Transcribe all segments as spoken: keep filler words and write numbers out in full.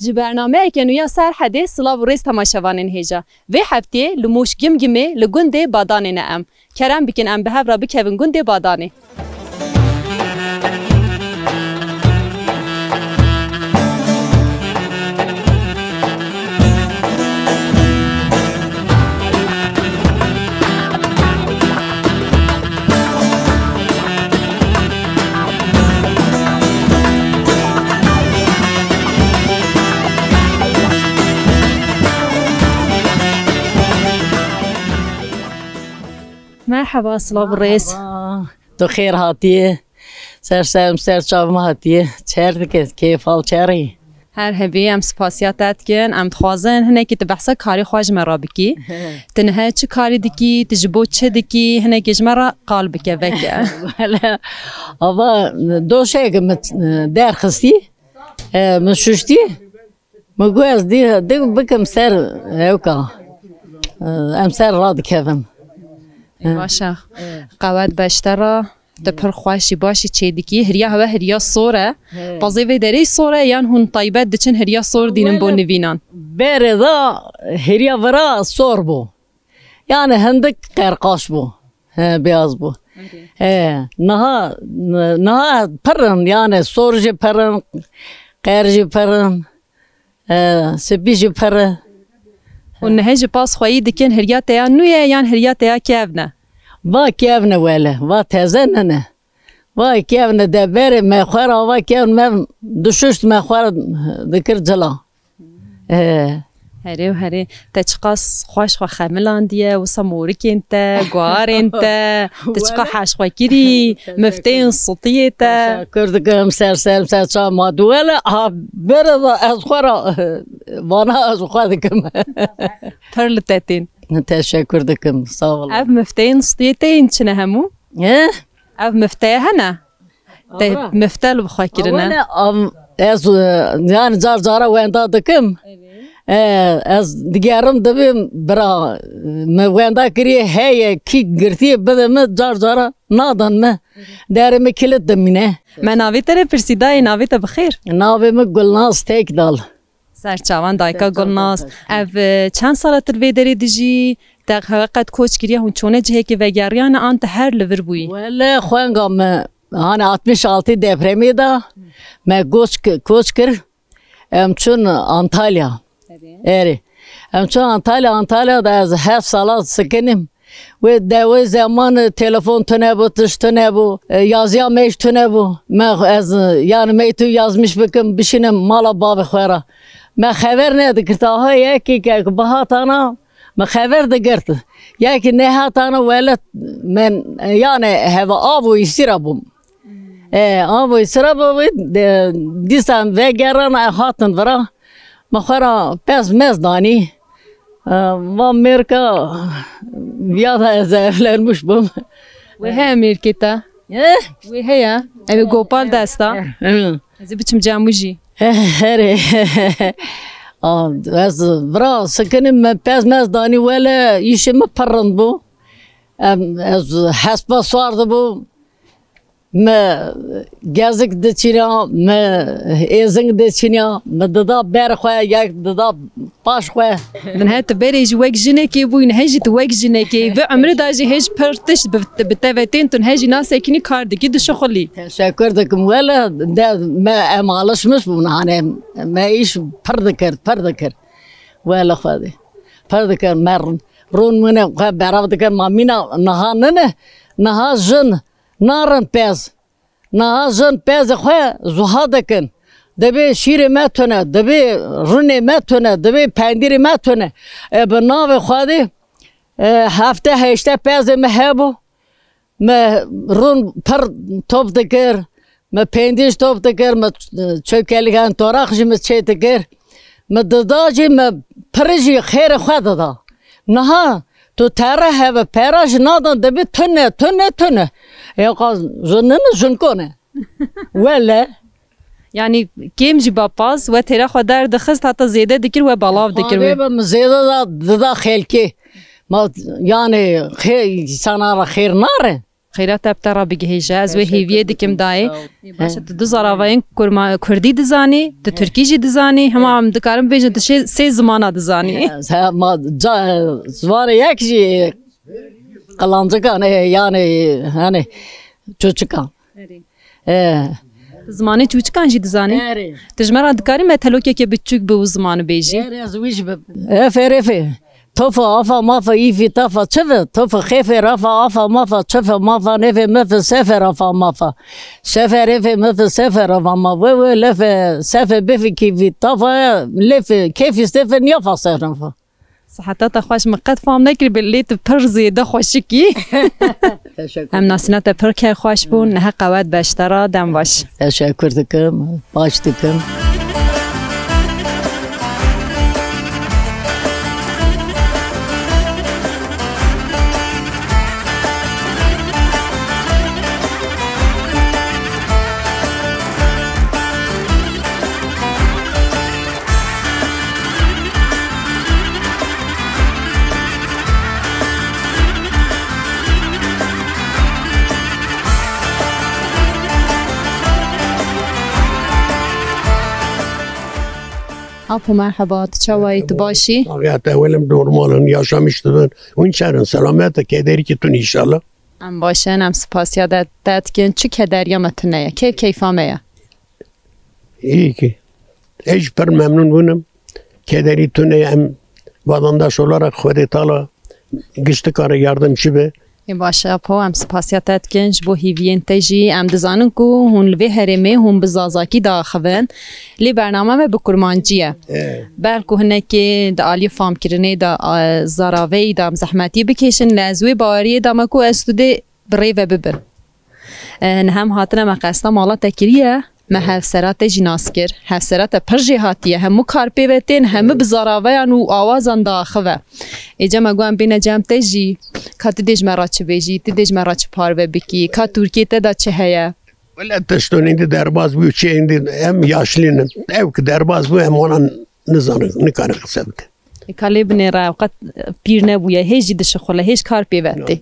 Ji bernameyeke nû ya Serhedê silav û rêz temaşevanên hêja. Vê heftê li Mûş Gimgimê li gundê Badanê ne em. Kerem bikin em bi hev re bikevin gundê Badanê. Merheba, silav û rêz. Merheba. Tu xêr hatiyê. Ser serm ser çav me hatiyê. Çer dike, kêf hal çerî. Her hebî, em spasiya te dikin. Em dixwazin hinekî tu behsa karê xwe ji me re bikî. He. Tu niha çi karî dikî, tu ji bo çi dikî, hinekî ji me re qal bike veke. Wele, ava doşeyeke min derxistî, e, min şuştî. Min got ez dî, dî bikim ser ewka. E, em ser radikevin. Ê, baş e. Qewet beşte re, tu pir xweş jî, baş jî çêdikî. Hiriya hewe hiriya sor e. He. Pezê vê derê sor e, yan hûn taybet diçin hiriya sor dînin bo nivînan? Berê da hiriya vira sor bû. Yani hindik qerqaş bû. He, beyaz bû. He, niha, niha pir in, yani sor jî pir in, qer jî pir in. E, spî jî pir e. Hûn niha jî pas xweyî dikin, hiriya te ya nû ye yan hiriya te ya kevn e? Va kevn e wele, va teze nine. Va kevn e de berê me xwe ra va kevn me dişuşt me xwe ra dikir cila. E. Herê û herê. Te çiqas xweş xwe xemilandiye, wisa morikên te, guharên te, tu çiqa heş xwe kirî, mifteyên sutiyê te. Teşekkür dikim, ser ser, ser çav ma duwele, ha, bere da ez xwe ra, vana ez xwe dikim. Pir li te tên. Teşekkür dikim, sağ olun. Ev mifteyên sutiyê te yên çi ne hemû? He? Ev mifteye hene? Te mifte li bi xwe kirine? Wele, am, ez, e, yani car cara wenda dikim. E, ez digerim dibim bira, e, me wenda kiriye heye kî girtiye bide me car cara nadin me. Derê me kilit dimîne. Me navê te re pirsî dayê, navê te bi xêr? Navê me Gulnaz Tekdal. Ser çavan dayika Gulnaz. Ev, e, çend sala tu li vê derê dijî? Te hewe qet koç kiriye, hûn çûne cihekê vegeriyane an te her li vir bûyî? Wele xwenga me, hani altmış altı depremê de me koç, koç kir, em çûn Antalya. Erê. Em çûn Antalya, Antalya da ez heft sala sikinim. Wê de wê zeman, e, telefon tune bû, tişt tune bû, e, yazıya me hiç tune bû. Me ez, e, yani mektup yazmış bikim, bişînim mala bavê xwe ra. Me xeber nedigirt. Aha yekî ke bihatana, me xeber digirt. Yekî nehatana welet, me, e, yani heva av û îsîra bûm. E, av û îsîra bûm, e, dîsa vegerana hatin vira. Me xwe ra pez mez danî. E, va mêrka viya da ez evlenmiş bûm. Wê heye mêrkê te? Eh? Wê heye? Ev ê gopal desta? Eh, eh. Ez ê biçim camû jî. Eh, herê. A, ez vira sikinim me pez mez danî wele îşê me pir rind bû. Em, ez hespa sar dibû. Me gezik diçîna, me êzing diçîna, me dida ber xwe, yek dida paş xwe. Niha tu berê jî wek jinekê bûyî, niha jî tu wek jinekê. Vê emrê de jî hêj pir tişt bi, bi te ve tên, tu niha jî nasekinî kar dikî, dişuxulî. Teşekkür dikim. Wele de me em alışmış bûn, hani me îş pir dikir, pir dikir. Wele Xwedê. Pir dikir, me rûn, rûn mine xwe berav dikir, ma mîna niha nine, niha jin narin pez. Niha jin pezê xwe zuha dikin. Dibê şîrê me tune, dibê runê me tune, dibê pendîrê me tune. E, bi navê Xwedê, e, hefte heşte pezê me hebû. Me rûn pir top dikir, me pendîr top dikir, me çökelikan toraq jî me çê dikir. Me dida jî me pir jî xêrê xwe dida. Niha tu tere heve pera jî nadan dibê tune, tune, tune. Ê qas jinine jinkone. Wele. Yanî kêm jî bapaz, we têra xwe derdixist, heta zêde dikir, we belav dikir we. Xwedê be min zêde da, dida xelkê. Ma, yani xê-, însana re xêr nare. Xeyra te bi te re bigihêje. Ez wê hêviyê dikim dayê. Teşekkür ederim. Baş e, tu du zaravayên kurma-, kurdî dizanî, tu tirkî jî dizanî. Hema em dikarin bêjin tu şê-, sê zimana dizanî. Ez hema ca-, zimanê yek jî qilancikan, e, yani, hani, çûçikan. Erê. E. Tu zimanê çûçikan jî dizanî? Erê. Tu ji me re dikarî me telokeke biçûk bi û ziman bêjî? Erê, ez wî jî bi-, efe refe. Tofa, afa, mafa, îfî, tafa, çifi, tofa, xefe, rafa, afa, mafa, çifi, mafa, nefe, mifi, sefe, rafa, mafa. Şefe, refe, mifi, sefe, rafa, ma, we, we, lefe, sefe, bifi, kîfi, tafa, lefe, kefi, stefe, niyafa, sernafa. Siheta te xweş, min qet fam nekiribû, lê tu pir zêde xweşik î. Teşekkür. Em nasîna te pir kêfxweş bûn, niha qewet beştera, dem baş. Teşekkür dikim, baş dikim. Apo, merheba, tu çawa yî, tu baş î? Saxiyet, ewil im normal in, yaşamiş dibin. Hûn çer in, selamet e, kederî ki tun inşallah. Em baş in, em spasiya te, te dikin. Çi kederiya me tune ye, keyf keyfa me ye. İyi ki. Ez pir memnun bûnim. Kederî tune, em vatandaş olarak Xwedê Teala giştikare yardımcı be. Ê baş e, Apo, em spasiya te dikin ji bo hîviyên te jî. Em dizanin ku hûn li vê herêmê hûn bi zazakî diaxivin. Lê bername me bi kurmancî ye. E. Belku hinekê di aliyê famkirinê de, e, zaraveyî de em zehmetî bikêşin, lê ez wê baweriyê de me ku ez tu dê bi rê ve bibin. E, niha em hatine, me qesta mala te kiriye, me hevsera te jî nas kir. Hevsera te pir jêhatî ye, hemû kar pê ve tên, hemû bi zaraveyan û awazan diaxive. Êca me got em bêne cem te jî, ka tu dê ji me re çi bêjî, tu dê ji me re çi parve bikî, ka Tirkiyê te de çi heye? Wele tiştûn êndî derbas bû, çi êndî em yaşlî ne. Ew ki derbas bû, em wana nizanin, nikarin qise bikin. Ka lê binêre, ew qet pîr nebûye, hêj jî dişixule, hêj kar pê ve tê.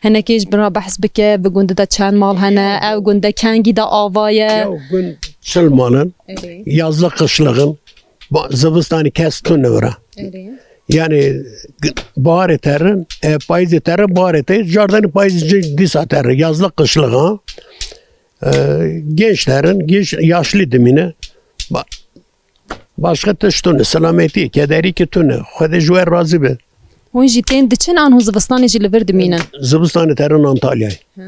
Hinekê ji bin re behs bike, vê gundê de çend mal hene, ew gunde kengî de ava ye? Ew gund çil mal in, erê, yazlık kışlık in, ba-, zivistanî kes tune vira. Erê. Yani g-, baharê terin, e, payîzê terin, baharê te, cardanî payîzê dîsa terin, yazlık kışlık ha. E, genç terin, genç, yaşlı dimîne. Ba-, Başka tişt tune, selametî, kederî ki tune. Xwedê ji we razî be. Hûn jî tên diçin an hûn zivistanê jî li vir dimînin? Zivistanê terin Antalyayê. Ha.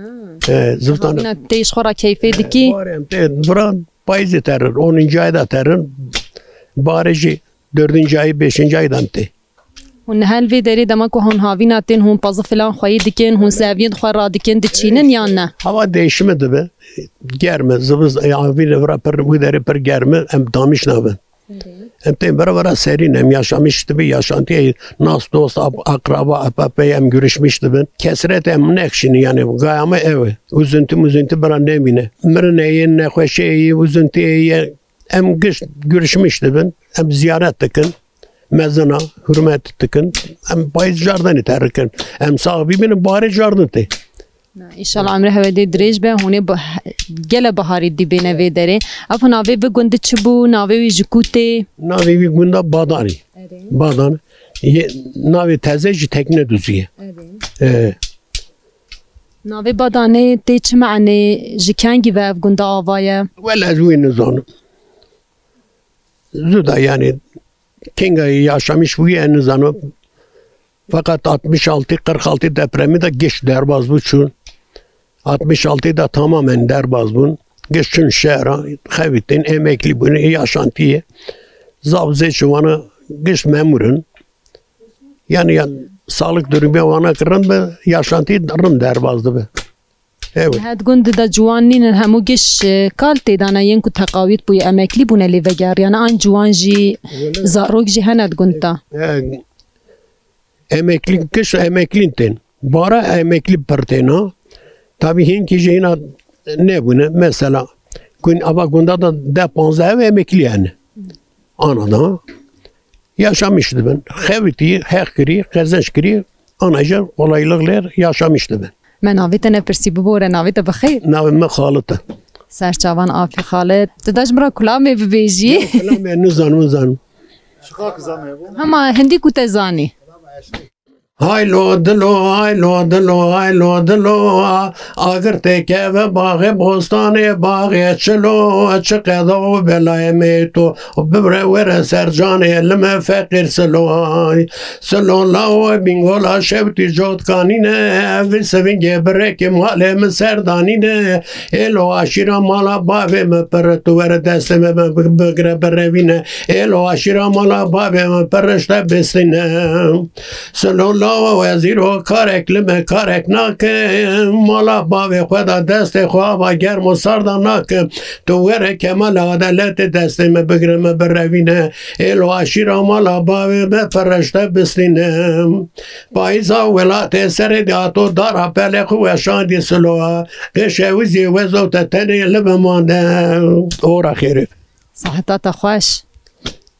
E, zivistanê. Havîna tê ji xwe re keyfê dikî? Barê em tê vira, payîzê terin, oninci ayda terin. Barê jî dördüncü ayı, beşinci aydan tê. Hûn niha li vê derê dema ku hûn havîna tên, hûn paziflan xweyî dikin, hûn seviyên xwe radikin, diçînin yan ne? Hava değişimi dibe. Germ e, zivis, ya, havîn vira pir, wî derê pir germ e, em damîş nabin. Erê. Em tên bira bira serîn, em yaşamiş dibi, yaşantiyê nas dost, ab-, akraba, apapey em görüşmüş dibin. Kesret em nexşînin, yani gaya me ew e. Üzüntü müzüntü bira nemîne. Mirinê yê, nexweşiyê yê, üzüntüyê yê, em giş görüşmüş dibin, em ziyaret dikin. Mezina, hurmet dikin. Em payîz jardinê terikin. Em sax bibînin, barê jardin tê. Na, înşallah emrê hewe dê dirêj be, hûnê bi-, gele biharî dî bêne vê derê. Apo, navê vê gundî çi bû? Navê wî ji ku tê? Navê wî gunda Badanî. Erê. Badan. Yê, navê teze jî Tekne Duzî ye. Erê. Ee. Navê Badanê tê çi manê? Ji kengî ve ev gunda ava ye? Wele ez wê nizanim. Zû da yani, kenga yaşamiş bûye, ez nizanim. Fakat altmış altı, kırk altı depremi de geç derbaz bû çûn. Altmış altı da tamamen derbaz bûn. Geç çûn şehra, xevîtin, emeklî bûn, yaşantiyê. Zaf zê çû wana geç memûr in. Yani, ya, sağlık durumu wana ki rind be, yaşantî rind derbaz dibe. Evet. He, di gund de ciwan nînin, hemû giş, e, kal tê dane, yên ku teqawît bûye, emeklî bûne lê vegeriyane, an ciwan jî, zarok jî hene di gund de. E, emeklî, giş emeklîn tên. Bara emeklî pir tên ha. Tabî hinkî jî hîna nebûne. Mesela, gund, ava gunda da deh panzdeh ev emeklî hene. Ana da yaşamiş dibin. Xevitî, heq kirî, qezenç kirî, ana jî kolaylıklar yaşamiş dibin. Me navê te nepirsî, bibore, navê te bi xêr? Navê min Xalit e. Serçavan Afî Xalit. Tu da ji min re kulamê bibêjî? Ya, kulamê nizanim, nizanim. Şiqaq zanê bû. Hema hindî ku te zanî. Hay lo dilo, hay lo dilo, hay lo dilo. Agir têkeve baxê bostanê, baxê çilo, çi qeda û belayê me to. Bibire were ser canê, li me feqîr silo. Ay, silo lawo bîngola şewtî cot kanîne, vî sevingê birekê malê min ser danîne. Êlo aşîra mala bavê min pir, tu were destê me bi-, bigire birevîne. Êlo aşîra mala bavê min pir, rişte bistîne. Silo lawo ez îro karek li me karek nakim. Mala bavê xwe da destê xwe ava germ û sarda nakim. Tu were kemala edaletê destê me bigire me birevîne. Êlo aşîra mala bavê me pir, rişte bistîne. Payîza welatê serê de hato dara pelê xwe weşandî silo. Qê şewizî wezo te tenê li me mane. Ora xêrê. Seheta te xweş.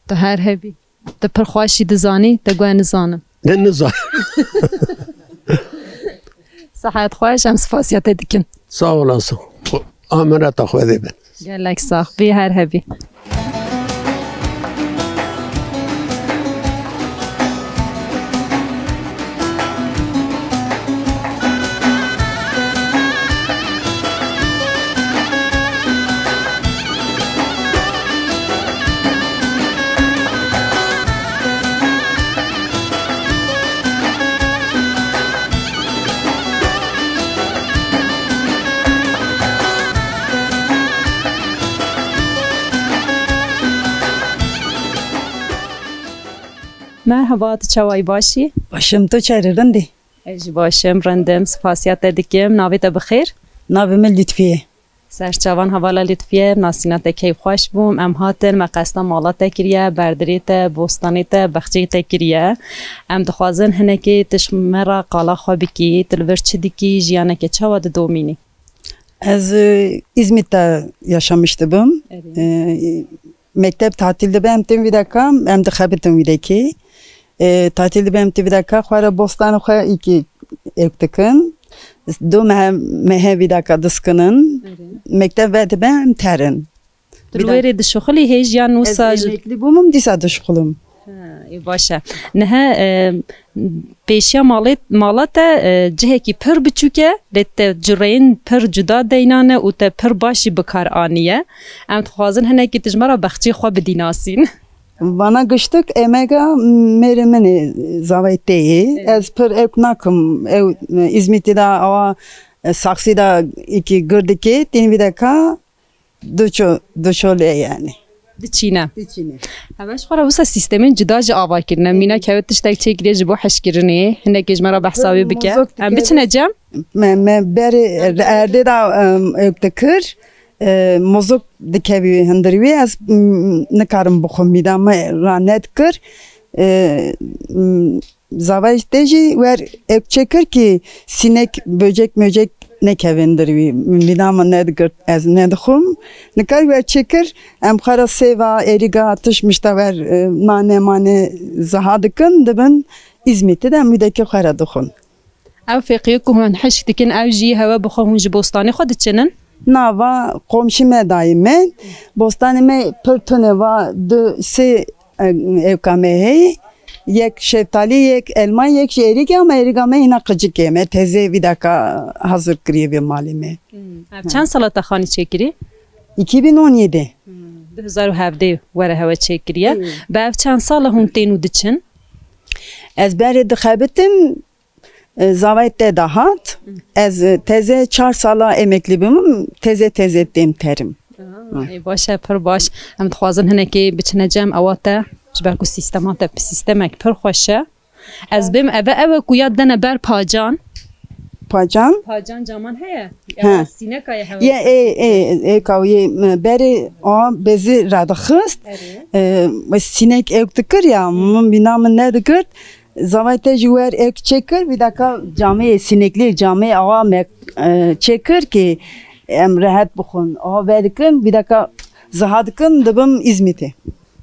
Tu her hebî. Tu pir xweş jî dizanî, te got nizanim. Ne nizan. Sihet xweş, em spasiya te dikin. Sağ olasın. Amaneta Xwedê bin. Gelek sax bî, her hebî. Merhaba, tu çawa yî, baş î? Baş im, tu çawa yî, rind î? Ez jî baş im, rind im, spasiya te dikim. Navê te bi xêr? Navê min Lütfiye. Serçavan hevala Lütfiye, nasîna te keyfxweş bûm. Em hatin, me qesta mala te kiriye, berdirê te, bostanê te, bexçeyê te kiriye. Em dixwazin hinekê tu ji me re qala xwe bikî, tu li vir çi dikî, jiyaneke çawa didomînî? Ez, e, İzmit'te yaşamış dibim. Evet. E, mektep tatil dibe, em tên vî deka, em dixebitin vî dekê. E, tatil dibe, em tên vî deka, xwe re bostanê xwe îkî ewk dikin. Du mehe, mehe vî deka diskinin. Evet. Mektep vedibe, em terin. Tu li wêrê dişuxilî hêj yan wisa? Ez emeklî bûm, dîsa dişuxilim. Ha, ê, baş e. Niha, e, pêşiya malê, mala te, e, cihekî pir biçûk e, lê te cureyên pir cuda deynan e û te pir baş jî bi kar aniye. Em dixwazin hinekî tu ji me re bexçeyê xwe bidî nasîn. Vana giştik emega mêrê min ê, zavayê te yê. Evet. Ez pir ewk nakim, ew, e, Îzmîtê de awa, e, saksî de îkî gir dikê, tên vî deka, Diço, diço lê yani. Diçîne. Diçîne. Heve ji xwe re wisa sîstemên cuda jî ava kirine. Mîna keve tiştek çêkiriye ji bo hişkirinê. Hinekê ji me re behsa wê bike. Mozok dike. Em biçine cem? Me, me berê erdê de, em, ewk dikir. E, mozok dikevî hundir wî. Ez, m, nikarim bixwim. Mîna me ra nedikir. E, m, Zavayê te jî wer ewk çêkir kî sînek, böcek möcek nekevin dir wî. Mîna min nedigirt, ez nedixwim. Nikar wer çêkir, em xwe re sêva, êrîga, tişt mişta wer, e, nane mane ziha dikin, dibin Îzmîtê de em wî dekê xwe re dixwin. Ew fêqiyê ku hûn hişk dikin, ew jî hewe bi xwe hûn ji bostanê xwe diçinin? Na, va komşî me dayî me, bostanê me pir tune, va du sê, e, ewka me heye. Yek şeftalî, yek elma, yek jî êrîg e, ama êrîga me hîna qicik e, me teze vî deka hazir kiriye vê malê me. Hmm. Ev çend sala te xanî çêkirî? Iki bin on yedi. Hmm. Du hezar û hevdeh were hewe çêkiriye. Hmm. Bi ev çend sal e hûn tên û diçin? Ez berê dixebitim, E, zavayê te de hat. Ez, e, teze çar sala emeklî bûm, teze teze têm terim. Aa, ê, baş e, pir baş. Em dixwazin hinekê biçine cem ewa te, ji ber ku sîstema te sîstemek pir xweş e. Ez bêm eve ew e ku ya dene ber pacan. Pacan? Pacan caman heye? He. Ya sîneka ye hewe? Ye, ê, ê, ê, kaw, yê, me, berê a bezî radixist. Erê. E, me sînek ewk dikir ya, min bîna min nedigirt. Zavayê te jî wer ewk çêkir, vî deka camê sîneklî, camê awa me, e, çêkir kî em rehet bixwin. Awa vedikin, vî deka ziha dikin, dibim Îzmîtê.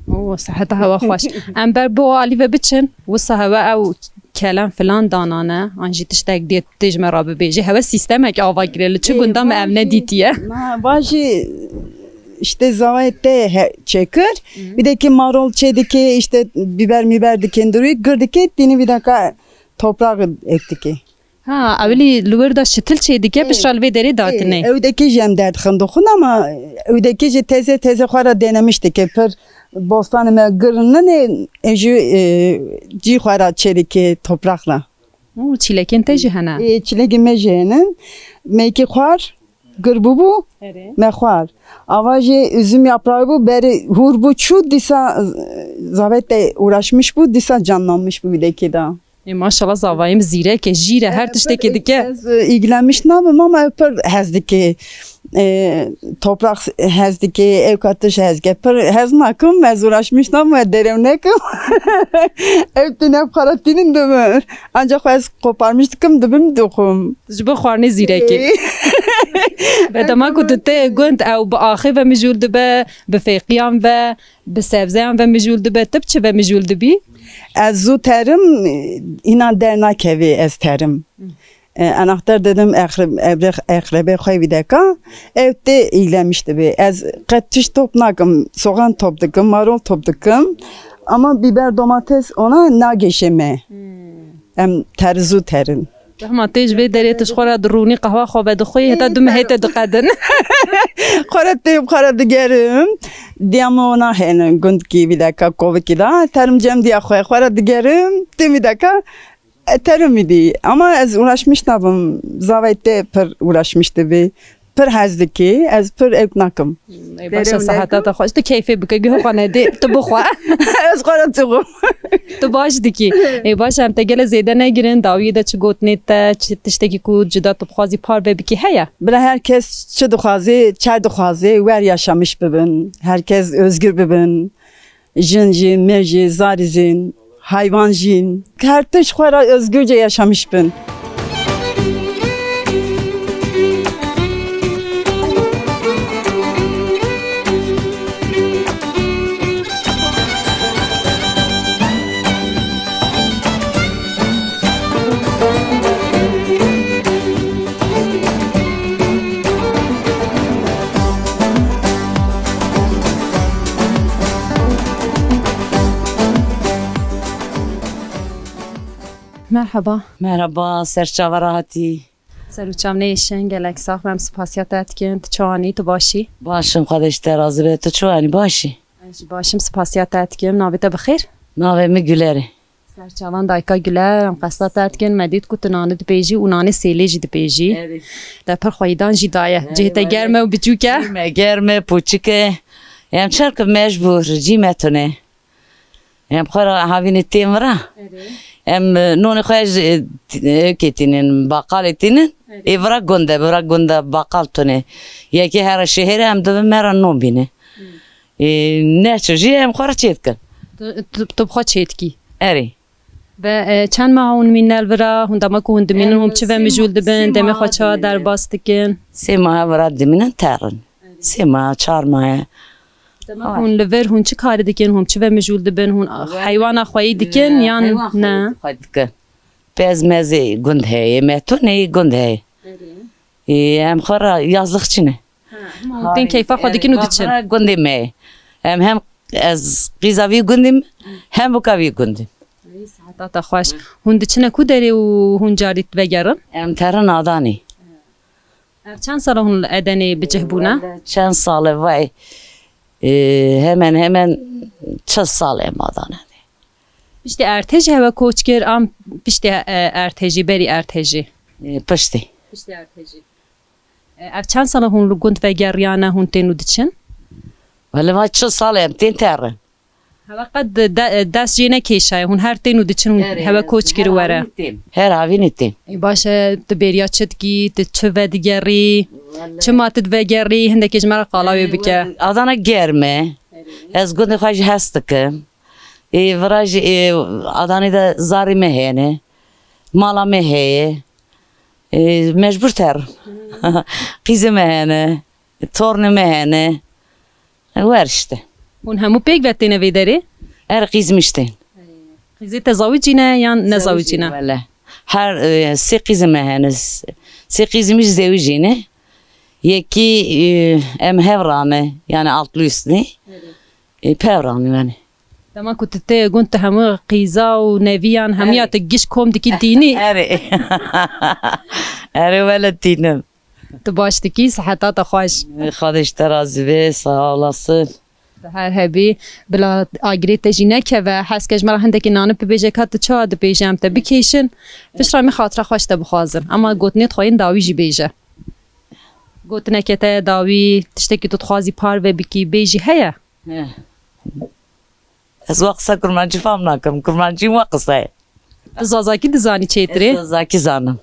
Oo, seheta hewa xweş. Em ber bo alî ve biçin, wisa hewe ew kelem filan danane, an jî tiştek dê tê ji me re bibêje. Hewe sîstemek ava kiriye, li çi gunda me ev nedîtiye. Ma, va jî işte zavayê te he-, çêkir, bir de ki marol çê dike, işte biber miber dike, durî gir dike, tînî bir dakika toprak ek dike. Ha, ewilî li wir de şitil çê dike, piştre li vê derê datine. Ew dekê jî em derdixin dixwin ama ew dekê jî teze teze xwe re denemiş dike. Pir bostanê me gir nine, e, jî, e, cî xwe re çê dike toprak re. Û çîlekên te jî hene? Ê, çîlekên me jî hene. Meyke xwar, gir bûbû, Erê. Me xwar. Ava jî üzüm yaprağı bû, berê hûr bû çû, dîsa zavete uğraşmış bû, dîsa canlanmış bû bir dekê de. Ê, maşallah, zavayê min zîrek e, jîr e, her tiştekê dike. Ez, e, ilgilenmiş nabim ama pir hez dike. E, toprak hez dike, ev katiş hez dike. Pir hez nakim, ez uğraşmiş nabim, ez derew nekim. Ev tine xwe re tînin dibir. Ancak ez koparmış dikim, dibim dixwim. Ji bo xwarinê zîrekê. Ê. Be dema ku tu tê gund ew bi axê ve mijûl dibe, bi fêqiyan ve, bi sebzeyan ve mijûl dibe, tu bi çi ve mijûl dibî? Ez zû terim, înan dernakevî ez terim. E, anahtar dedim, eqre-, ebre-, eqrebê xwe vî deka, ev tê îlemiş dibe. Ez qet tişt top nakim, soğan top dikim, marol top dikim. Ama biber, domates ona nagêşe me. Em terzû terin. Dema tê ji vê derê tu ji xwe re dirûnî, qehwa xwe vedixwî, heta du mehê te diqedin. Xwe re tê, xwe re digerim. Diya min ona hene gundkî vî deka kovikî da. Terim cem diya xwe, xwe re digerim. Tê vî deka, e, terim îdî. Ama ez uğraşmiş nabim. Zavay te pir uğraşmiş dibi. Pir hez dikî, ez pir ewk nakim. Ê, baş e, seheta te xweş. Tu keyfê bike, guh xwe nedê, tu bixwe. Ez xwe re dixwim. Tu baş dikî. Ê, baş e, em te gele zêde negirin, dawiyê de çi gotinê te, çi tiştekî ku cuda tu bixwazî parve bikî heye? Bila her kes çi dixwazê, çer dixwazê, wer yaşamiş bibin. Her kes özgür bibin. Jin jî, me jî, zarî jîn, hayvan jîn. Her tişt xwe re özgürce yaşamış bin. Merhaba. Merhaba, ser çava rahatî. Ser û çavneyê şin, gelek sax bim, spasiya te dikin. Tu çawanî, tu başî? Başim, Xwedê ji te razî be. Tu çawanî, başî? Ez jî başim, spasiya te dikim. Navê te bi xêr? Navê min Güler e. Serçavan dayika Güler, em qesta te dikin. Me dît ku tu nanî dibêjî û nanê sêlê jî dibêjî. Erê. Te pir xweydan jî daye. Erê, cihê te wele. Germ e û biçûk e. Me germ e, pûçik e. Em çerk mecbûr, cî me tune. Em xwe re havînê tên vira. Erê. Em, e, nonê xwe ji, e, t-, e, kê tînin, baqalê tînin. Erê. Ê vira gund e, vira gund e baqal tune. Yekê here şehêre em dibin me re non bîne. Ê, neço jî em xwe re çê dikin. Tu, tu, tu bi xwe çê dikî? Erê. Ve, e, çend meha hûn mîne li vira? Hûn dema ku hûn dimînin, hûn çi ve mijûl dibin? Demê xwe çawa derbas dikin? Sê meha vira dimînin terin. Sê meha, çar meha. Dema hûn li vir, hûn çi karî dikin? Hûn çi ve mijûl dibin? Hûn heywana xweyî dikin yan ne? Heywan xweyî dikin. Pez mezê gund heye, me tu neyê gund heye. Ê, em xwe re yazlixçî ne. Ha, hema hûn tên keyfa xwe dikin û diçin. Gundê me. Em hem ez qîza vî gundî me, hem wika vî gundî. Ey, seheta te xweş. Hûn diçine ku derê û hûn carî vegerin? Em terin Adanê. Ev çend sala hûn li Edenê bi cih bûne? Çend sal e vay? Ê, hemen hemen çil sal e em Adanê. Piştî erdhejî hewe koç kir, an piştî, e, erdhejî, berî erdhejî? Ê, piştî. Piştî erdhejî. E, ev çend sala hûn li gund vegeriyane, hûn tên û diçin? Wele va çil sal em tên terin. Hewe qet de, de, dest jê nekêşaye, hûn her tên û diçin, hûn hewe koç kir were. Her havînê tên. Ê, baş e, tu bêriya çi dikî, tu çi vedigerî, çima tu divegerî, hindekê ji me re qala wê bike. Adana germ e. Ez gundê xwe jî hez dikim. Ê, vira jî, ê, Adanê de zarî me hene. Mala me heye. Ê, mecbûr terim. Qîzê me hene. Tornê me hene. Wer işte. Hûn hemû pêk ve têne vê derê? Her qîzmiş tên. Qîzê te zawicî ne yan ne zawicî ne? Wele. Her, e, sê qîzê me hene. Sê qîzmiş zewicî ne. Yekî, e, em hev rane, yani altlı üstü. E, pev rane yani. Dema ku tu tê gund, tu hemû qîza û neviyan, hemû ya tu giş kom dikî tînî. Erê. Erê wele tînim. Tu baş dikî, siheta te xweş. Xwedê ji te razî be, sağ olasın. Tu her hebî, bila agirê te jî nekeve, hez ke ji me re hindekî nanip bibêje, ka tu çawa dibêje, em te bikêşin. Piştre em ê xatira xweş te bixwazin. Ama gotinê dixwayîn dawî jî bêje. Gotineke te dawî, tiştekî tu dixwazî parve bikî, bêjî heye? He. Ez wa qise kurmancî fam nakim. Kurmancî wa qise ye. Tu zazakî dizanî çêtirê? Ez zazakî zanim.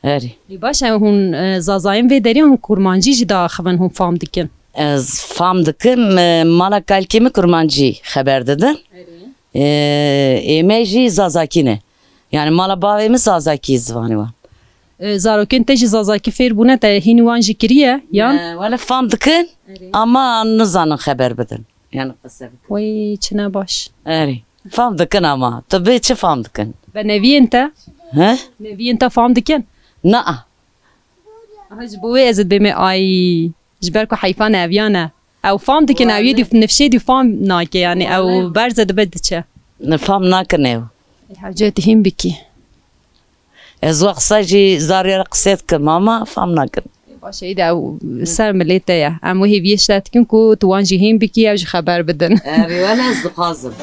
Erê. Lê baş e, hûn, e, zazayên vê derê hûn kurmancî jî diaxivin, hûn fam dikin? Ez fam dikim, e, mala kalkê min kurmancî xeber didin. Erê. E, ê me jî zazakî ne. Yani mala bavê min zazakî zivanê wan. E, zarokên te jî zazakî fêr bûne, te hînî wan jî kiriye, yan? E, wele fam dikin, erê, ama nizanin xeber bidin. Yani qise bikin. Wey, çi ne baş. Erê. Fam dikin ama. Tu bê çi fam dikin? Ve neviyên te? He? Neviyên te fam dikin? Na. Aha, ji bo wê ez ê dibême ay. Ji ber ku heyfa neviyan e. Ew fam dikin, ew yê dî nifşê dî fam nake, yani ew berze dibe diçe. Ne fam nakin ew. Ê, hewce tu hîn bikî. Ez wa qisa jî zarê re qisê dikim ama fam nakin. Baş e, îde ew ser milê te ye. Em wê hêviyê ji te dikin ku tu wan jî hîn bikî, ew jî xeber bidin. Erê, wele ez dixwazim.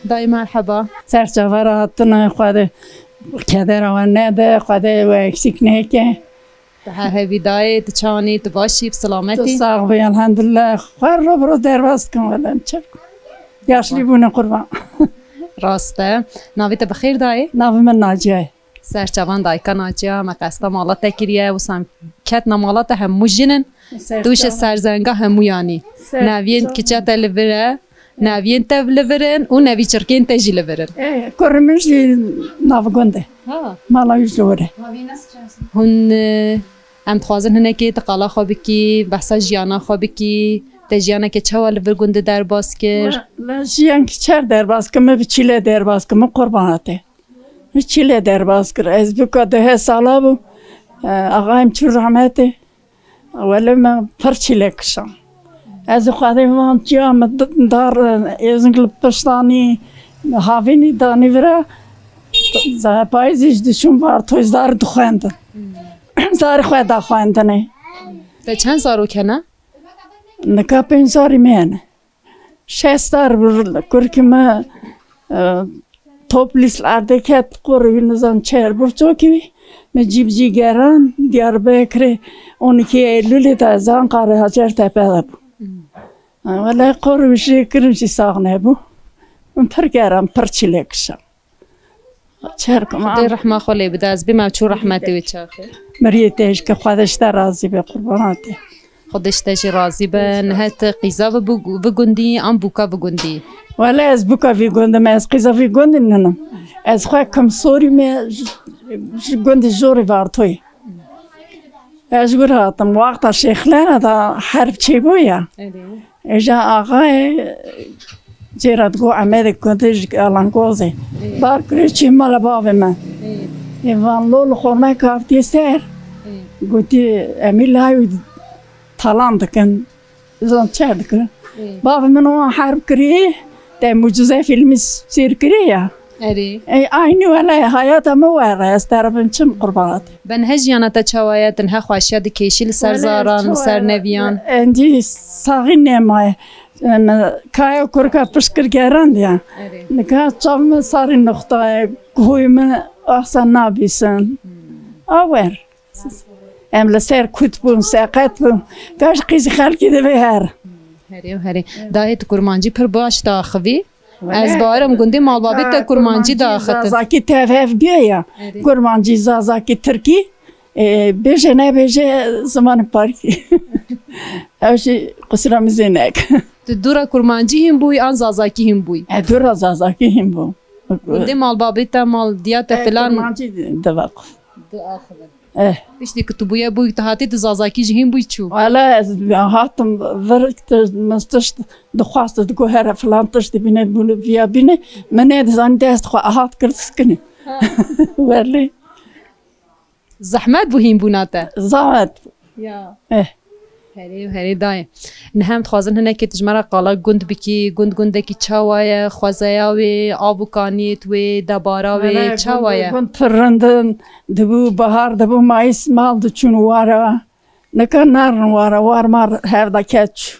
Dayê merheba. Ser çava re hatine, Xwedê kedera we nede, Xwedê we eksik neke. Tu her hebî dayê, tu çawanî, tu başî, bi silametî? Tu sax bî, elhamdulillah. Xwe ro bi ro derbas dikim, wele em çi bikin. Yaşlî bûne qurban. Rast e. Navê te bi xêr dayê? Navê min Naciye ye. Ser çavan dayika Naciya, me qesta mala te kiriye, wisa em ketna mala te hemû jin in. Tu ji serzenga hemûyan î. Neviyên kiça te li vir e. Neviyên te li vir in û nevî çirkên te jî li vir in. Ê, kurê min jî navgund e. Ha. Mala wî jî li wir e. Hûn, e, em dixwazin hinekê tu qala xwe bikî, behsa jiyana xwe bikî, te jiyaneke çawa li vir gundî derbas kir? Me, me jiyanekî çer derbas kir, me bi çîlê derbas kir, min qurbana te. Min çîlê derbas kir. Ez bûka dehê sala bû. E, axayê min çû rehmetê. Wele me pir çîlê kişan. Ez ê Xwedê van çiya min d-, dar, êzing li pişt anî, havînî danî vira. Ze-, payîzî jî diçûn Vartoyê zar dixwendin. Zarê xwe da xwendinê. Te çend zarok hene? Nika pênc zarî me hene. Şeş sar bû kurkî me, e, top lîst li erdê ket, qurî wî nizam çer bû çokî wî. Me cî bi cî geran, Diyarbekirê on iki Eylûlê de ez Anqarê Hacertepe de bû. E, wele qurî wî jê kirin jî sax nebû. Min pir geran, pir çîlê kişan. Çerkima. Xwedê rehma xwe lê bide, ez bêm ew çû rehmetê wê çaxê. Miriyê te jî ke Xwedê ji te razî be, qurbana te. Xwedê ji te jî razî be. Nihe tu qîza vi bu-, vi gundî, an bûka vi gundî? Wele ez bûka vî gundî me, ez qîza vî gundî ninim. Ez xwe kim sorî me ji, ji gundî Jorî Vartoyê. Ez ji wir hatim. Wexta Şêxlera da herb çêbû ya. Erê. Êja axayê cêra digo Emedê Kurdê ji Alangozê. Ê. Bar kirê çê mala bavê me. Ê. Ê van lo li xormeka hatiye ser. Ê. Gotî, em ê layû talan dikin. Zan çer dikin. Ê. Bavê min wan herb kirî, te mucize filmî sêr kirî ya. Erê. Ey, aynî wele hayata min were, ez terefin çim qurbanat. Ben he jiyana te çawa ye, tu niha xweşiya dikêşî li ser zaran, li ser neviyan? Encî saxî nemaye. Em, kaya kurka pişt kir gerandiya. Erê. Nika çav min sarî nuxtaye, guhûyê min ahsa nabîsin. Hmm. Awer. Em li ser kut bûn, seqet bûn. Gaş qîzî xelkî divê her. Herê, herê. Dayê tu kurmancî pir baş diaxivî. Ez bawerim gundê malbabê te kurmancî diaxitin. Zazakî tev hev bîye ya. Erê. Kurmancî, zazakî, tirkî, e, bêje nebêje zimanê parkî. Ew jî qusura min zê neke. Tu dûra kurmancî hîn bûyî an zazakî hîn bûyî? E, dûra zazakî hîn bû. Gundê malbabê te, mal diya te filan. Kurmancî diva. Diaxivin. Eh. Piştî ku tu bûye bûyî, tu hatî tu zazakî jî hîn bûyî çû? Wele ez hatim vir, min tişt dixwast, digo here filan tişt dibîne, bûne viya bîne. Min nedizanî dest xwe ahat kir skinî. Ha. Welê. Zehmet bû hînbûna te? Zehmet bû. Ya. Eh. Herê, herê dayê. Niha em dixwazin hinekê tu ji me re qala gund bikî, gund gundekî çawa ye, xwezaya wê, av û kaniyê wê, debara wê, çawa ye? Gund pir rind in, dibû bahar, dibû mayîs mal diçûn wara. Nika narin wara, war mar hev de keç.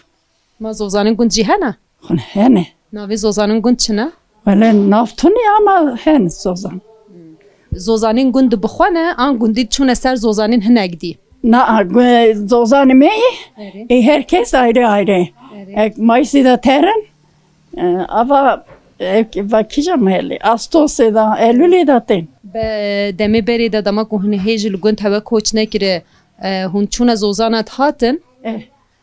Ma zozanên gund jî hene? Xwin hene. Navê zozanên gund çi ne? Wele nav tune ama hene zozan. Zozanên gund bi xwe ne, an gundî çûne ser zozanên hinek dî? Na, gu-, zozanê me yê, Erê. Ê her kes ayrı ayrı. Erê. Ek Mayıs'ı da terin, e, ava, ek, va kîja me helê, Ağustos'ê da, Eylül'ê da tên. Be demê berê de dema ku hûn hê ji li gund hewe koç nekire, e, hûn çûne zozana dihatin? Eh.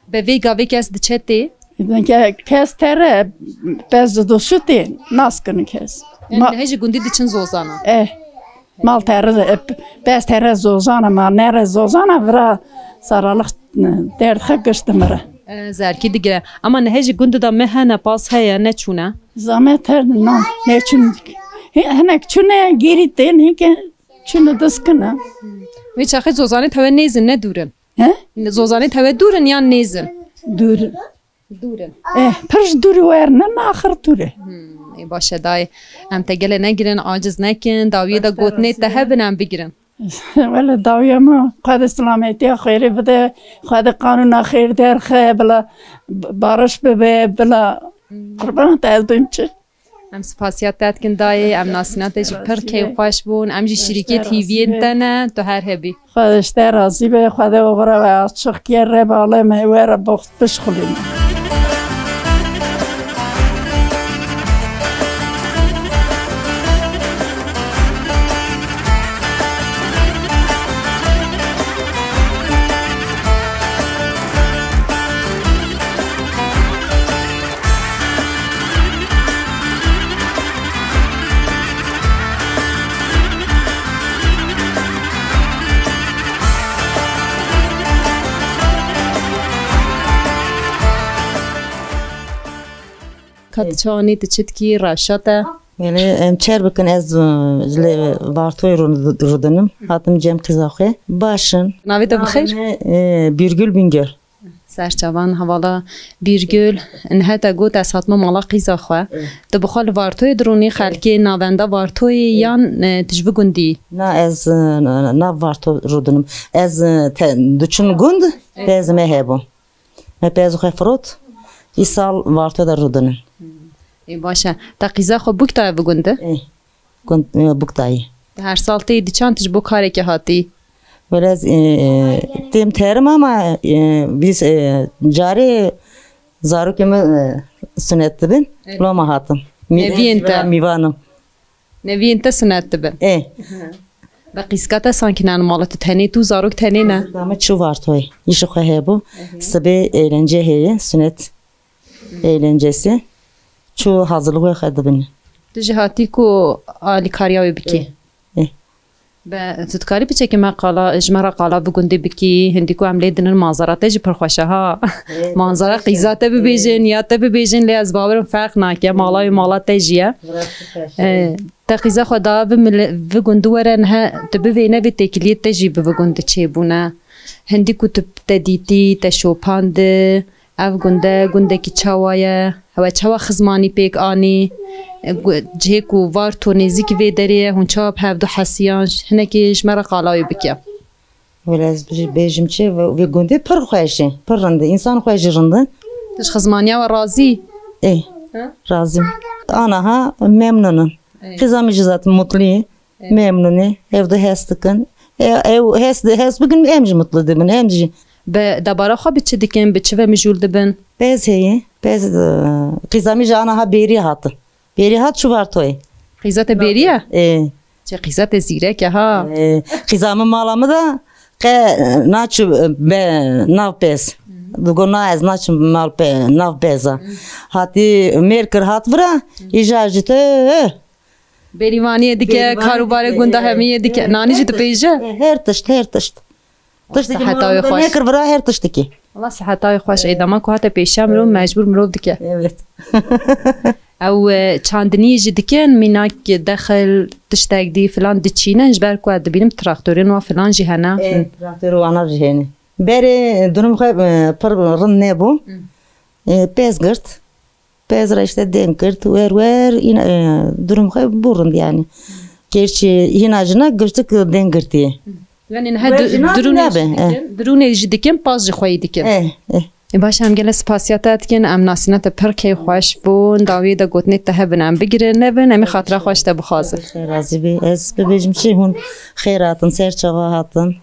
Be vê gavê kes diçe tê? Ke-, kes tere, pez didoşu tê, nas kini kes. Yani Ma- nehê ji gundî diçin zozana? Eh, mal tere, e, pez tere zozana, ma nere zozana, vira saralık, e, derdxe gişti mire. E, zerkî digire. Ama nehê ji gundî de me hene, pas heye, neçûne? Zame ter na, neçûn. He, hinek çûne geri tên, heke çûne diskine. Wê çaxê zozanê tewe nêzin, ne dûrin? He? Zozanê tewe dûr in yan nêz in? Dûr. Dûr in. Eh, pir ji dûrî werine, naxir dûr e. Hmm, ê baş e dayê. Em te gelê negirin, aciz nekin, dawiyê de gotinê te hebin em bigirin. Wele dawiya me, Xwedê silametiya xêrê bide, Xwedê qanûna xêr derxe, bila bariş bibe, bila qurban te ez bim çi. Em spasiya te dikin dayê, em nasîna te jî pir keyfxweş bûn, em jî şirîkê T V'yên te ne, tu her hebî. Xwedê ji te razî be, Xwedê oxira we açiq kere, balê me we re boxt bişxulîne. Ka tu çi anî, tu çi dikî, rewşa te? Belê, em çer bikin, ez, e, ji lê Vartoyê rû-, rûdinim. Hatim cem qîza xwe. Baş in. Navê te bi xêr? Navê me, e, Birgül Bingöl. Serçavan, hevala Birgül, niha te got ez hatime mala qîza xwe. Eh. Tu bi xwe li Vartoyê dirûnî, xelkê navenda Vartoyê yan, e, tu ji vî gundî? Na, ez, e, nav Varto rûdinim. Ez, e, te, diçûn gund, pez me hebû. Me pez xwe firot, îsal Varto de rûdinin. Ê baş e. Te qîza xwe bûk daye vî gundî? Ê, gund, e, bûk dayî. Te her sal tê diçan, tu ji bo karekê hatî? Wele ez, e, e, têm terim ama, e, biz, e, carê zarokê min, e, sunet dibin, Evet. loma hatim. Mî-, Neviyên te. mîvanim. Neviyên te sunet dibin. Ê. Be qîzka te sankî ne mala tu tenê, tu zarok tenê ne? Dama çû Vartoyê. Îşi xwe hebû. Hı hı. Sibê eğlence heye, sunet eğlencesi. Çû hazırlığı xwe dibin. Tu jî hatî ku alîkariya wê bikî? Ê. Ê. Be tu dikarî piçekî me qala, ji me re qala vî gundê bikî, hindî ku em lê dinin manzara te jî pir xweş e ha. Ê, Manzara pir xweş e. qîza te bibêjin, Ê. ya te bibêjin, lê ez bawerim ferq nake, mala wê mala te jî ye. Ê. Te qîza xwe da vî mile-, vî gundî were niha tu bivêne vê têkiliyê te jî bi vî gundî çêbûne. Hindî ku tu te dîtî, te şopandi, ev gunde, gundekî çawa ye, hewe çawa xizmanî pêk anî, gu-, cihê ku Varto nêzîkî vê derê ye, hûn çawa bi hevdu hesiyan, hinekî ji me re qala wê bike. Wele ez bêj-, bêjim çi, vê, vê gundê pir xweş e, pir rind e. Însan xwe jî rind e. Tu ji xizmaniya we razî? Ê, Ha? razî. Anaha memnun in. Ê. Qîza min jî zaten mutlu ye. Ê. Memnun e. Hevdu hes dikin. E, ew hes, hes bikin, em jî mutlu dibin, em jî. Bi debara xwe bi çi dikin, bi çi ve mijûl dibin? Pez heye, pez, e, qîza min jî anaha bêrî hatin. Bêrî hat çû Vartoyê. Qîza te bêrî ye? Ê. Çi qîza te zîrek e ha. Ê, qîza min mala min de qe naçû be nav pêz. Digo na ez naçim mal pê, nav pêza. Hatî mêr kir hat vira, îja jî te, ê. Bêrîvaniyê dike, Bêrîvaniyê karûbarê dike, gunda ê, hemiyê dike. Ê, Nanî jî ê, dipêje? Ê, her tişt, her tişt. Tiştekî Siheta wê mala xweş. Nekir vira her tiştekî. Wala siheta wê xweş. Ê, dema ku hate pêşiya mirov, mecbûr mirov dike. Evet. Ew, e, çandiniyê jî dikin, mînak dexil, tiştek dî filan diçînin, ji ber ku ez dibînim traktorên wa filan jî hene. Ê, traktorê wana jî hene. Berê durum xwe, e, pir rind nebû. Hı. E, pez girt. Pez re işte deng girt, wer wer, îna, e, durum xwe bû rind yani. Gerçi hîna jina girtik deng girtiye. Yani niha Wer du-, jina durûnê nabe, jî eh. dikin, durûnê jî dikin, pas jî xweyî dikin. Eh, eh. E, baş, em gelek spasiya te dikin, em nasîna te pir keyfxweş bûn, dawiyê de gotinê te hebin, em bigirin, nebin, em ê xatira xweş te bixwazin. Xêr razî be, ez bibêjim çi hûn xêr hatin, ser çava hatin.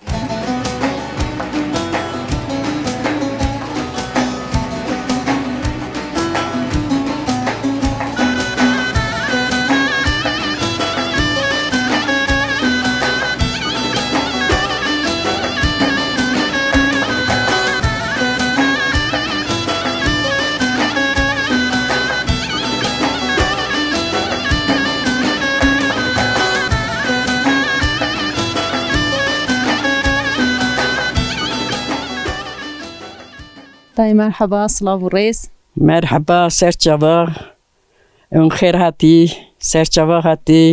Dayê merheba, silav û rêz. Merheba, ser çava. Hûn xêr hatî, ser çava hatî.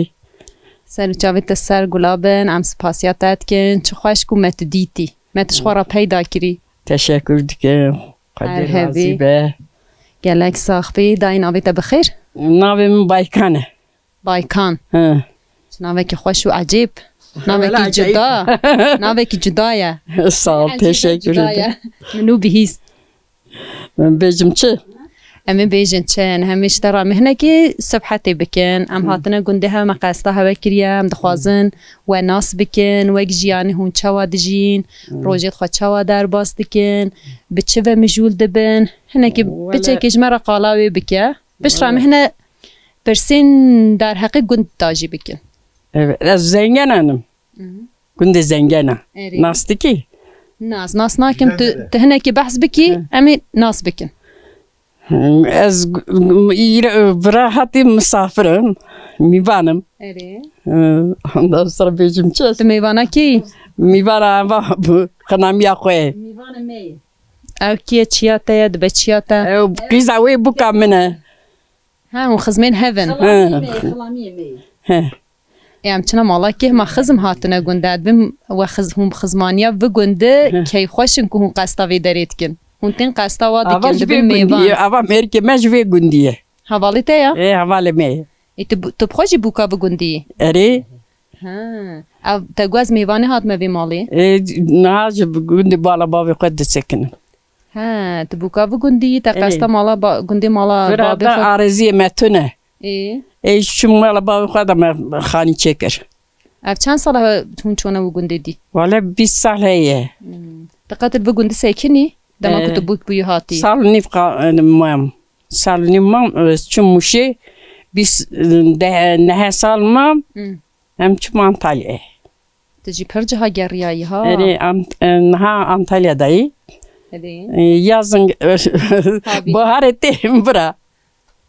Ser û çavê te ser gula bin, em spasiya te dikin. Çi xweş ku me tu dîtî. Me tu ji xwe re peyda kirî. Teşekkür dikim. Xwedê Her hebî. razî be. Gelek sax bî. Dayê navê te bi xêr? Navê min Baykan e. Baykan. Hı. Çi navekî xweş û ecêb. Navekî Wela ecêb. cuda. Navekî cuda ye. Sağ ol, Ecêb teşekkür cuda ederim. ye. Min nû bihîst. Em bêjim çi? Em ê bêjin çi? Em hemî ji te re em ê hinekî sibhetê bikin. Em Hı. hatine gundê hev, me qesta hewe kiriye. Em dixwazin we nas bikin. Wek jiyanê hûn çawa dijîn? Hı. Rojê xwe çawa derbas dikin? Bi çi ve mijûl dibin? Hinekî Wele- piçekê ji me re qala wê bike. Piştre em Wele- hine pirsên derheqê gund de jî bikin. Evet, ez Zengenan im. Hı hı. Gundê Zengena. Erê. Nas dikî? Nas, nas nakim. Tu, Zengene. tu hinekî behs bikî, Hı. em ê nas bikin. Hı, ez g-, g-, îre-, vira hatî misafir im, mîvan im. Erê. Hı, ondan sonra bêjim çi? Tu mêvana kî? Mîvana eva bu, xinamiya xwe. Mîvana me ye. Ew kî ye, çiya te ye, dibe çiya te? Ew qîza wê buka min e. Ha, hûn xizmên hev in. Xilamiyê me ye, xilamiyê me ye. He. Ê, em çina mala kê hema xizm hatine gund e. Dibim we xiz-, hûn bi xizmaniya vi gundi He. keyfxweş in ku hûn qesta vê derê dikin. Hûn tên qesta wa Ava dikin, ji vê dibin gundî mêvan. ye, ava mêrikê me ji vê gundî ye. Hevalê te ya? Ê, hevalê me ye. Ê, tu, tu bi xwe jî bûka vi gundî yî? Erê. Ha. Ev te got ez mêvanê hatime vê malê? Ê, niha ji gundê bala bavê xwe disekinim. He, tu bûka vi gundî yî, te Erê. qesta mala ba-, gundê mala Vira babê da xwe. areziyê me tune. Ê. Ê, çûm mala bavê xwe de me xanî çêkir. Ev çend sal e hûn çûne wî gundê dî? Wale bîst sal heye. Hmm. Te qet li vi gundî sekinî? Dema ku Ee, tu bûk bûyî hatî? Sal nîv qa-, mam. Sal nîv mam, e, çûm Mûşê, bîst, e, de-, nehe sal mam. Hmm. Em çûm Antalyayê. Tu jî pir ciha geriyayî ha? Erê, Ant-, e, niha Antalyadayî. Erê. E, yazin, Havîn. Baharê tê bira.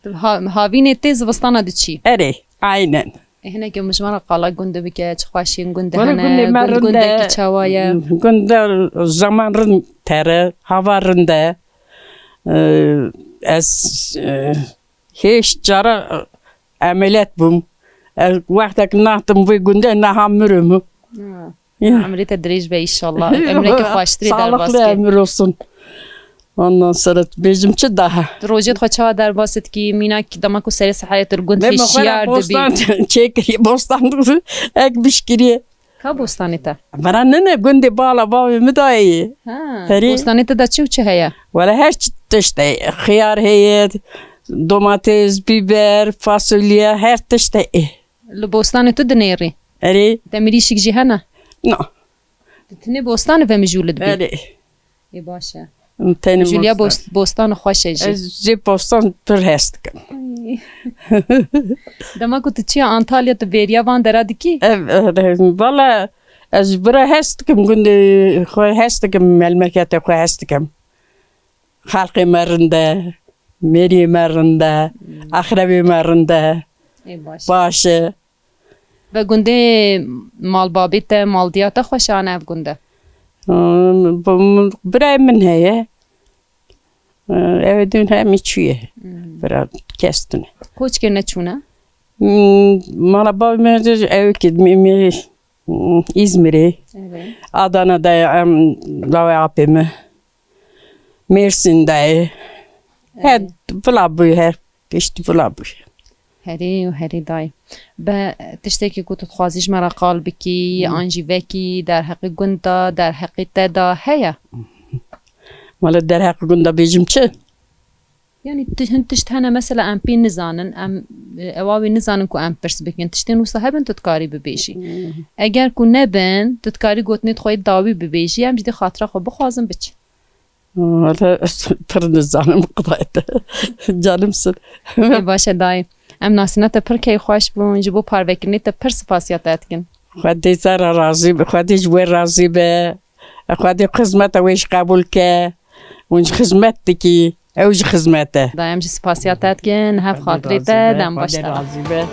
Tu ha-, havînê tê zivistana diçî. Erê, aynen. E, hinekî min ji me re qala gundê bike, çi xweşiyên gundê Wele hene, gundê me gund rind e. gundekî çawa ye? Gundê zaman rind tere, hava rind e. E, ez, e, Hêşt cara, e, emeliyat bûm. Ez wextek natim vê gundê neha mirim. Ha. Ya. Emrê te dirêj be inşallah. Emreke xweştirê Sağlıklı derbas ke. ömür olsun. Ondan sonra bêjim çi daha? Tu rojê xwe çawa derbas dikî? Mînak dema ku serê seherê tu li gund Lê me xwe ra hêşiyar dibî. bostan çêkiriye, bostan ek bişkiriye. Ka bostanê te? Bera nine gundê bala bavê min dayê. Ha, Herî. bostanê te de çi û çi heye? Wele her çi tişt heye. Xiyar heye, domates, biber, fasulye, her tişt heye. Li bostanê tu dinêrî? Erê. Te mirîşik jî hene? Na. Tu tenê bostanê ve mijûl dibî? Erê. Ê baş e. Tenê Julia Bostan. Bost-, Bostan xweş e jî. Ez jê bostan pir hez dikim. Ay. Dema ku tu çiya Antalya, tu bêriya van dera dikî? Ev, ev, valla ez ji bira hez dikim, gundê xwe hez dikim, memleketê xwe hez dikim. Xelkê me rind e, mêriyê me rind e, axrebê me rind e. Ê, baş. Baş e. Ve gundê malbabê te, maldiya te xweş e, an ev gund e? Him, bu, birayê min heye. Ew din hemî çûye. Hmm. Bira kes tune. Koç kir neçûne? Hmm, mala bavê me de ew ki, me, me, hmm, Îzmirê. Evet. Adana'da em, lawê apê me. Mêrsîn de ye. Her vila bû, her piştî vila bû. Herî û herî dayê. Be tiştekî ku tu dixwazî ji me re qal bikî, Hmm. an jî vekî derheqî gund de, derheqî te de heye? Wele derheqî gund de bêjim çi? Yani ti-, hin tişt hene mesela em pê nizanin, em, e, ewa wê nizanin ku em pirs bikin. Tiştên wisa hebin tu dikarî bibêjî. Hmm. Eger ku nebin, tu dikarî gotinê xwe yê dawî bibêjî, em ji dê xatira xwe bixwazin biçin. Wele ez pir nizanim, qidayete. Canimsin. Ê, baş e dayê. Em nasîna te pir keyfxweş bûn. Ji bo parvekirinê te pir spasiya te dikin. Xwedê te re razî be. Xwedê ji we razî be. Xwedê xizmeta we jî qebûl ke. Hûn ji xizmet dikî. Ew ji xizmet e. Dayê, em jî spasiya te dikin. Hev xatirê te, dem baş te. Xwedê razî be.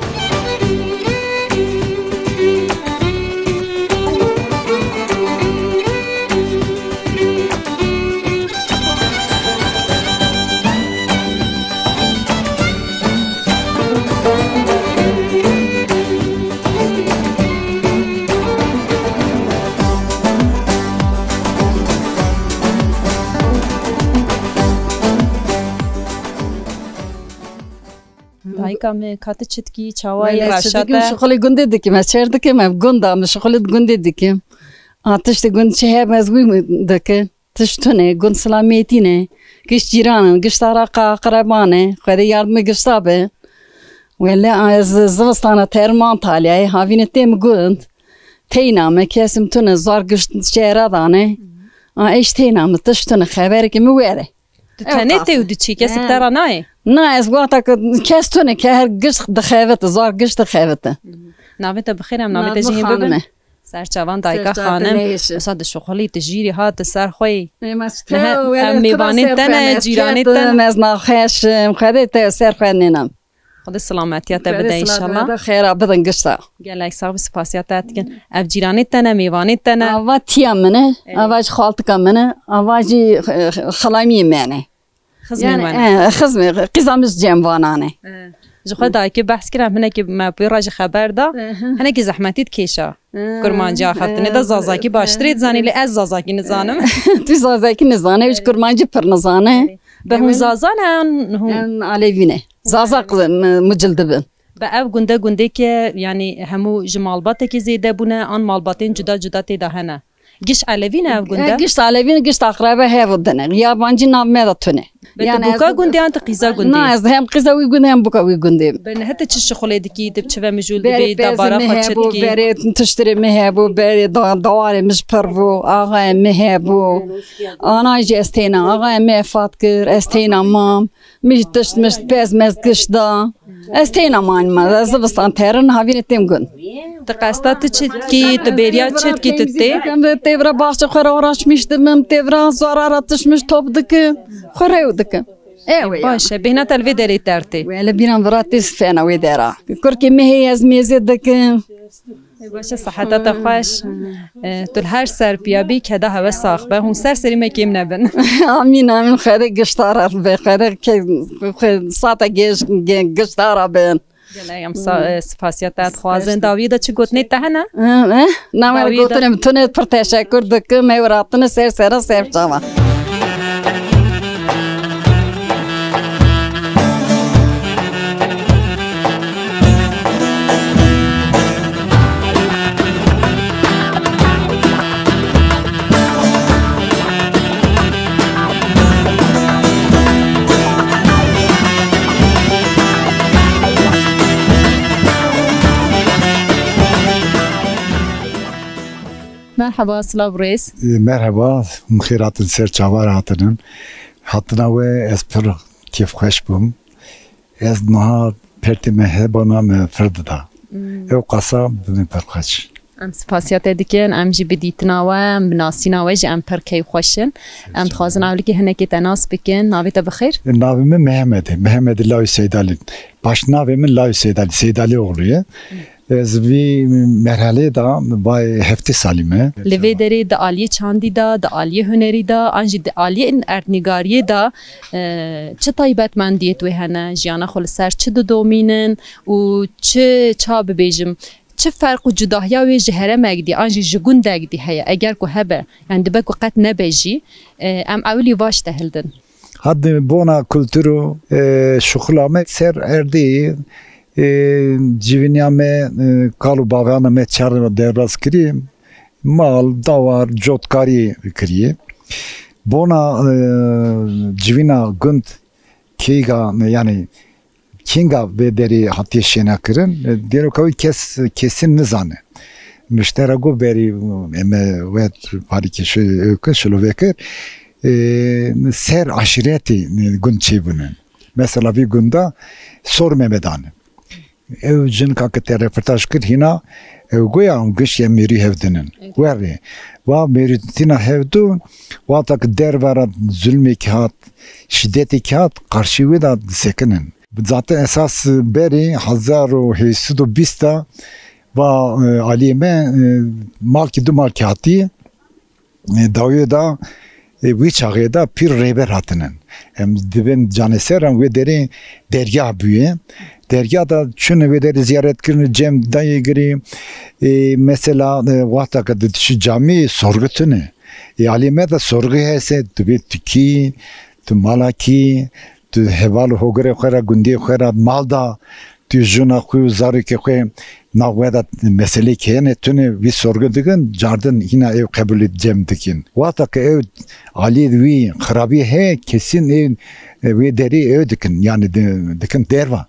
Dayika min, ka tu çi dikî, çawa yî, reşa te? Şixulê gundê dikim, ez çêr dikim, ev gunda min, şixulê gundê dikim. A tiştê gund çi hebe ez wî dikim. Tişt tune, gund silametî ne. Giş cîran in, giş taraqa aqreban e. Xwedê yardimê gişta be. Wele ez zivistana terim Antalyayê, havîne têm gund. Teyna me, kesim tune, zar giş çêra dane. A eş teyna me, tişt tune, xeberekî min were. Tu tenê tê û diçî, kesek te re nayê? Na, ez wata ku kes tune, ke her giş dixevite, zar giş dixevite. Navê te bi xêr, em navê te jî hîn bibin. Serçavan dayika xanim, wisa dişuxulî, tu jîrî hat, tu ser xwe yî. Em mêvanên te ne, cîranê te ne. Ez naxweş im, Xwedê te ser xwe nênam. Xwedê silametiya te bide înşallah. Xêra bidin gişta. Gelek sax bî, spasiya te dikin. Ev cîranê te ne, mêvanê te ne. Ava tiya min e, ava jî xaltika min e, ava jî, e, xilamiyê me ne. Xizmê me ne. E, xizmê, qîza min ji cem vanan e. E, ji xwe dayikê behs kir, em hinekî me pê re jî xeber da. E, hı. Hinekî zehmetî dikêşa. E, kurmancî axaftinê de, e, zazakî baştirê dizanî, lê ez zazakî nizanim. Tu zazakî nizane, ew jî kurmancî pir nizane. Be hûn zaza ne an hûn? Em alevî ne. Zaza mucil dibin. Be ev gunde gundêke, yanî hemû ji malbatekê zêde bûne, an malbatên cuda cuda tê de hene? Giş Elevî ne ev gunde? Giş Elevî ne, giş aqrebe hev û din e. Yabancî nav me de tune. Be tu buka gundê an tu qîza gundê? Na, ez hem qîza wî gundê hem buka wî gundê. Be niha tu çi şixulê dikî, tu çi ve mijûl dibî, debara xwe çi dikî? Berê tiştirê min hebû, berê da-, dawarê min ji pir bû, axayê min hebû. Ana jî ez têna, axayê min efat kir, ez têna mam. Min jî tişt mişt pez mez giş da. Ez têna manî me, ez zivistan terin, havînê têm gund. Tu qesta tu çi dikî, tu bêriya çi dikî, tu tê? Em têvra baxçe xwe re uğraşmış dibim, têvra zara re tişt mişt top dikim, xwe rew dikim. Ew e ya. Baş e, bêhna te li vê derê ter tê. Wê li bîran vira tê sifena wê dera. Kurkê min heye ez mêzê dikim. Ê, baş e, seheta te xweş. E, tu li her ser piya bî, keda hewe sax be. Hûn ser serî me kêm nebin. Amîn, amîn. Xwedê giştara be. Xwedê ke-, xwe sata gêj-, ge-, giştara bin. Gelek em sa-, e, spasiya te dixwazin. Dawiyê de çi gotinê te hene? Hı, hı. Dawiyê de. Gotinê min tune pir teşekkür dikim. Ew ratine ser sera ser çava. Merheba, silav rêz. E, merheba, min xêr hatin ser çavar hatinin. Hatina we ez pir kêfxweş bûm. Ez niha pertê me hebana me fir dida. Hmm. Ew qasa bi min pir xweş. Em spasiya te dikin, em jî bi dîtina we, em bi nasîna we jî em pir keyfxweş in. Em dixwazin ewlikî hinekê te nas bikin. Navê te bi xêr? Navê min Mehmet e. Mehmet Lawî Seydalî. Baş navê min Lawî Seydalî. Seydalî oğlu ye. Ez vî merhelê de vay heftê salî me. Li vê derê di aliyê çandî de, di aliyê hunerî de, an jî di aliyê erdnîgariyê de, e, çi taybetmendiyê wê hene? Jiyana xwe li ser çi didomînin û çi, ça bibêjim, çi ferq û cudahiya wê ji herêmek dî an jî ji gundek dî heye, eger ku hebe, yani dibe ku qet nebe jî, e, em ewilî vaş te hildin. Hadi bona kulturu, e, şuxula me ser erdê, e, civîniya me, e, kal û bavana me çar derbas kirî, mal, dawar, cotkarî kirî. Bona, e, civîna gund kêga, yani kênga vê derê hatiye şêne kirin, e, dêroka wî kes, kesin nizane. Miştera got berî, em, e, we parî kêşe, e, kir, şilove kir, e, ser aşîretê, e, gund çêbûne. Mesela vî gunda Sor Mehmedan e. Ew jinka ke te reportaj kir hîna, ew goya hûn giş em mêrî hev dinin. Evet. Werê. Va mêrî tîna hev dû, wexta ke derve re zulmêkî hat, şîdetêkî hat, qarşî wê de disekinin. Zaten esas berî hezar û heyşt sed û bîst de va, e, aliyê me, e, malkî du malkî hatî, e, dawiyê de, e, wî çaxê de pîr rêber hatinin. Em dibin canê ser em wê derê dergah bûye. Dergah de çûne wê derê ziyaret kirin, cem dayê girî. E, mesela, e, wexta ke diçî camî sorgu tune. E, alî me de sorgu hese, tu bê tu kî, tu mala kî, tu heval û hogirê xwe re, gundê xwe re, mal da, tu jina xwe û zarokê xwe nav we de meselê keyene tune vî sorgu dikin, cardin hîna ew qebûlê cem dikin. Wexta ke ew alî wî xirabî heye, kesin ew, e, wê derê ew dikin, yani di-, dikin derva.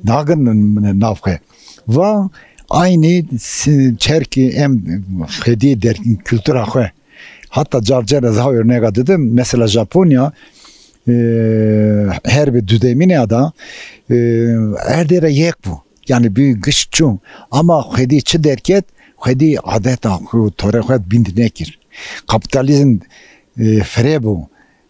Nagin nav xwe. Va aynî si-, çerkî em xwedî der-, kultura xwe. Hatta car car ez ha örneka didim. Mesela Japonya, e, her bi dudemîne da, e, erdê re yek bû. Yani bir giş çû. Ama xwedî çi derket, xwedî adeta xwe, tore xwe bind nekir. Kapitalizm, e, fire bû.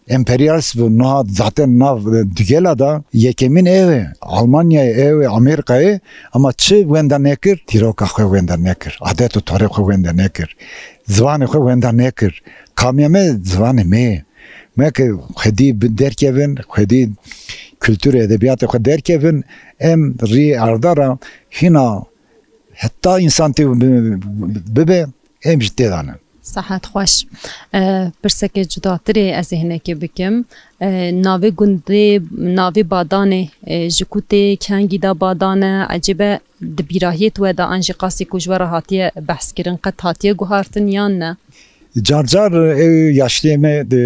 Emperyalist bû, niha zaten nav, e, digela da yekemîn ew e. Almanyayê ew e, Amerîkayê, ama çi wenda nekir? Dîroka xwe wenda nekir. Adet û torê xwe wenda nekir. Ziwanê xwe wenda nekir. Kamiya me ziwanê me ye. Me ke xwedî bi derkevin, xwedî kultur û edebiyatê xwe derkevin, em rî arda ra hîna heta însan tê bi-, bibe, em jî tê de ne. Sehet xweş. E, pirsekê cudatirê ez ê hinekê bikim. E, navê gundê, navê Badanê, e, ji ku tê, kengî de Badan e, ecêbe di bîrahiyê we de an jî qasî ku ji we re hatiye behskirin, qet hatiye guhartin yan ne? Car car ew yaşliyê me, e,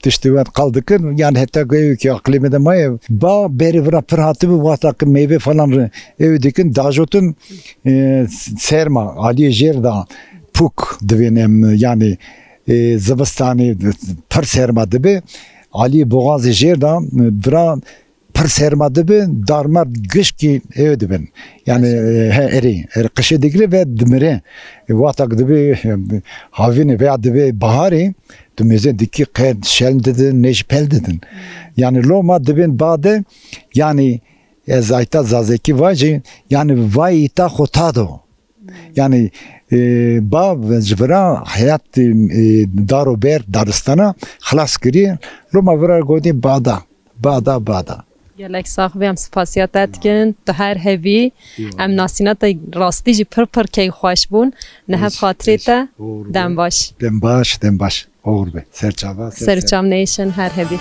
tiştê we qal dikir, yani heta ku ew ki aqilê me de maye, ba berê vira pir hatibû, wexta ki meyve falan re ew dikin, dajotin, e, serma, aliyê jêr da pûk divên em, yani, e, zivistanê pir serma dibe, aliyê boğazê jêr da, e, vira pir serma dibe, darmar gişkî ew dibin. Yani, e, he, erê, erê qişê digire ve dimire. E, wexta ki dibe, e, havînê veya dibe baharê, tu mêze dikî qe şel didin, nê jî pel didin. Yani loma dibên bade, yani ez ayta zazakî vajî, yani vay îta xwe tado. Yani, e, ba ji vira heyat, e, dar û ber daristana xilas kiriye. Loma vira gotî bada, bada, bada. Gelek sax be, em spasiya te dikin. Tu her hebî. Eyvallah. Em nasîna te rastî jî pir pir keyfxweş bûn. Niha xatirê te. Dem baş. Dem baş, dem baş. Oxir be. Ser çava, ser, ser. Ser çam neyşin, her hebî.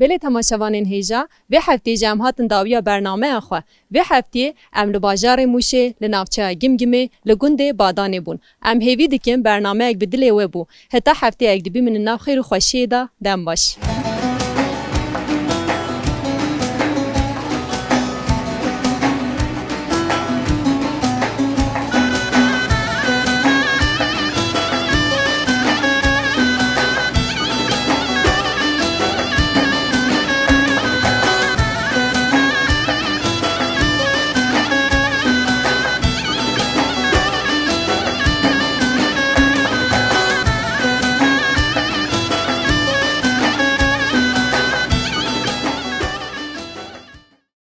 Belê temaşevanên hêja, vê heftê jî em hatin dawiya bernameya xwe. Vê heftê em li bajarê Mûşê, li navçeya Gimgimê, li gundê Badanê bûn. Em hêvî dikin bernameyek bi dilê we bû. Heta hefteyek di bimînin nav xêr û xweşiyê de, dem baş.